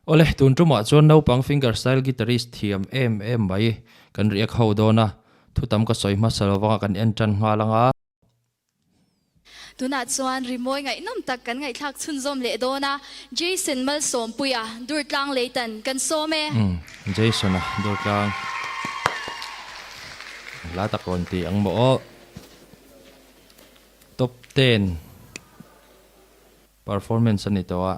Awle, tun tumah chuan naupang finger style guitarist thiam em em mai kan react ho dawn a, thu tam ka sawi hmasa lo vanga kan en tan nghal anga. Tunah chuan rimawi ngaihnawm tak kan ngaihthlak chhunzawm leh dawn a, Jason Malsawmpuia Durtlang Leitan kan sawm e. Umm, Jason-a Durtlang hla tak rawn ti ang maw aw. Top ten performance a ni tawh a,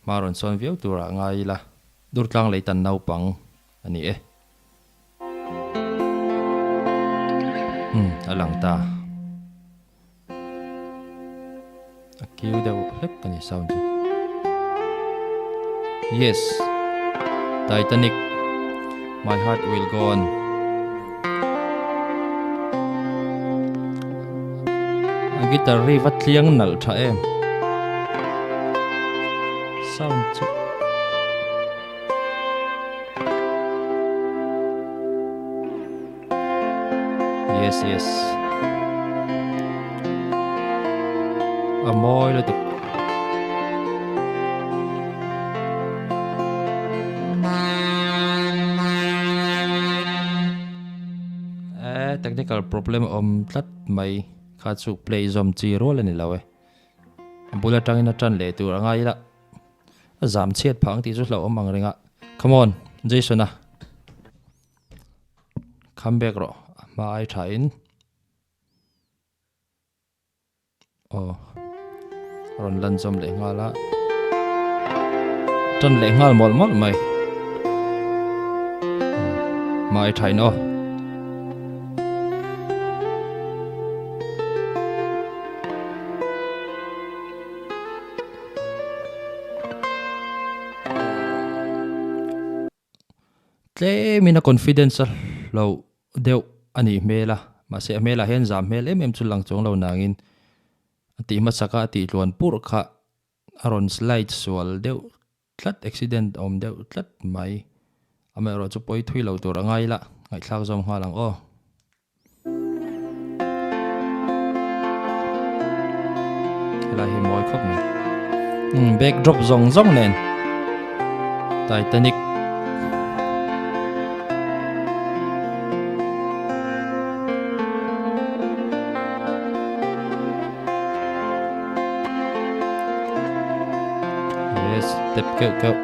hma rawn sawn viau turah ngai ila, Durtlang Leitan naupang a ni e. Umm a lang ta. A kiu deuh hlek a ni sound chu. Yes. Titanic. My heart will go on. A guitar ri va tliang nalh tha em. Sound chu. Yes yes A mawi lutuk Eh technical problem awm tlat mai kha chu play zawm chi rual a ni lo e a bul atangin a tan leh tur a ngai ila. A zam chhiat phah ang tih chu hlauhawm ang reng a. Come on, Jason-a. Come back rawh, a hma ai tha in. Aw, a rawn lan zawm leh nghal a. Tan leh nghal mawlh mawlh mai. Hma ai tha in aw. Tlemin a confidence a hloh deuh a nih hmel a, mahse a hmelah hian zam hmel em em chu lang chuang lo nangin a tih hmasak a a tih tluan purh kha a rawn slide sual deuh tlat accident awm deuh tlat mai. Amaherawhchu pawi thui lo tur a ngai ila ngaihthlak zawm nghal ang aw. Helai hi mawi khawp mai. Umm backdrop zawng zawng nen Titanic Yes, step keuh keuh.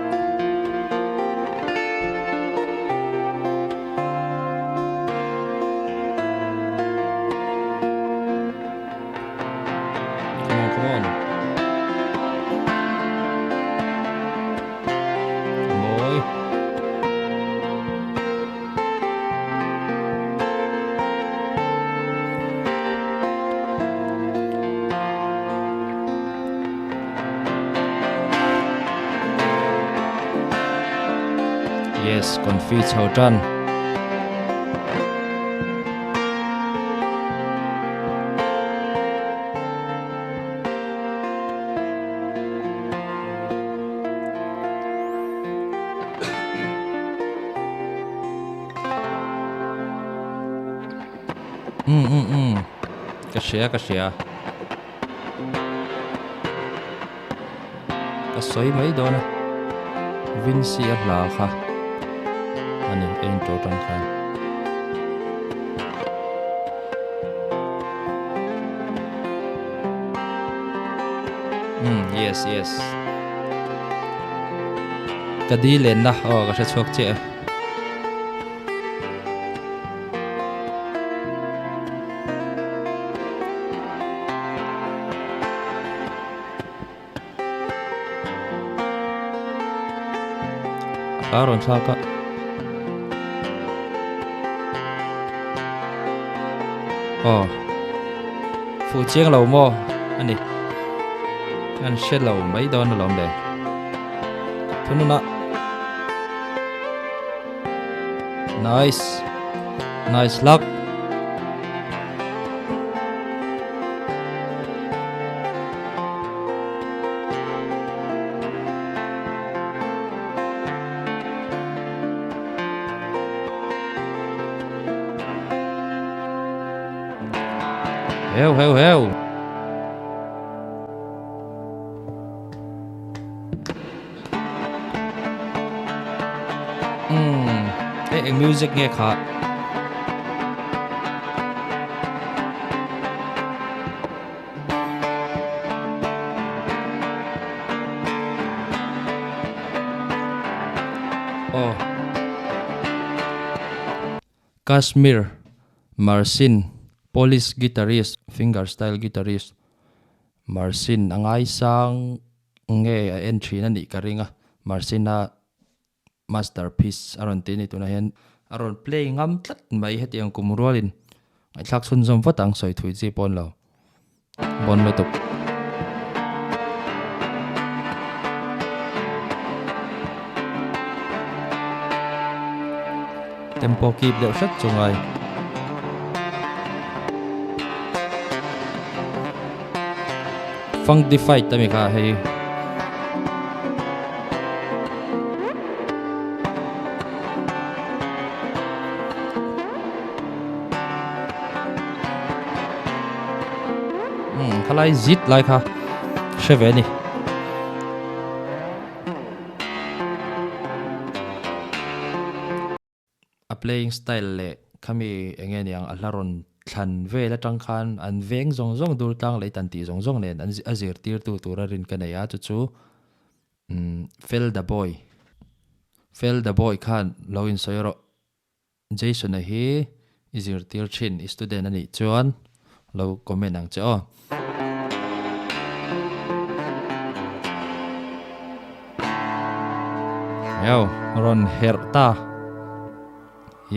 Come on, come on. Mawi. Yes, confi chho tan. Um um um ka hria ka hria Ka sawi mai dawn a, Vincy a hla kha a ni a intro tang khan. Umm yes yes. Ka di lenna aw ka hre chhuak chiah e. A rawn thlak a. Aw. Fuh chiang lo maw a ni. An hre lo mai dawn alawm le. Thununa. Nice. Nice luck. Heu heu heu. Umm e eng music nge kha? Aw. Kashmir Marcin Polish guitarist fingerstyle guitarist Marcin a ngaisang nge a en thin a nih ka ring a Marcin a masterpiece a rawn ti a ni tunah hian a rawn play ngam tlat mai hetiang kum rualin ngaihthlak chhunzawm vat ang sawi thui chi pawn lo bawn lutuk. Tempo keep deuh hret chu ngai. Funky fight a mi kha hei. Umm khalai zit lai kha hre ve a ni. A playing style leh khami eng nge niang a hla rawn thlan vel atang khan an veng zawng zawng dur tlang leh tan tih zawng zawng nen an a zirtirtu tura rin ka nei a chu chu umm Fel the boy Fel the boy khan lo insawi rawh Jason-a hi i zirtir thin i student a nih chuan lo comment ang che aw. Eo, rawn herh ta.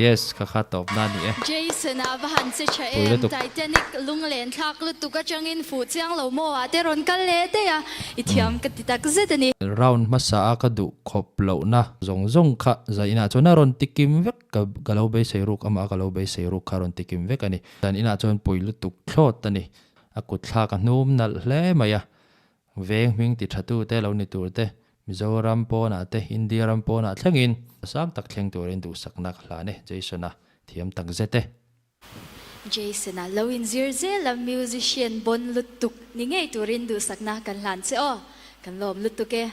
Yes, kha kha tawp na ni e. Jason a va han che tha Pui em, lutuk. Titanic lunglen thlak lutuk atangin fuh chiang lo maw ah te rawn kal leh daih a, i thiam ka ti tak zet a ni. Round hmasa a ka duh khawp lohna zawng zawng kha zainah chuan a rawn ti kim vek ka ka lo beisei ruk amah a ka lo beisei ruk kha a rawn ti kim vek a ni. Zan inah chuan pui lutuk thlawt a ni. A kut thlak a hnum nalh hle mai a. Veng hming ti tha tu te lo ni tur te, Mizoram pawnah te, India ram pawnah thlengin sang tak thleng turin duhsakna ka hlan e, Jason-a thiam tak zet e. Jason-a lo inzir zel a musician bawn lutuk ni ngei turin duhsakna kan hlan che aw. Kan lawm lutuk e.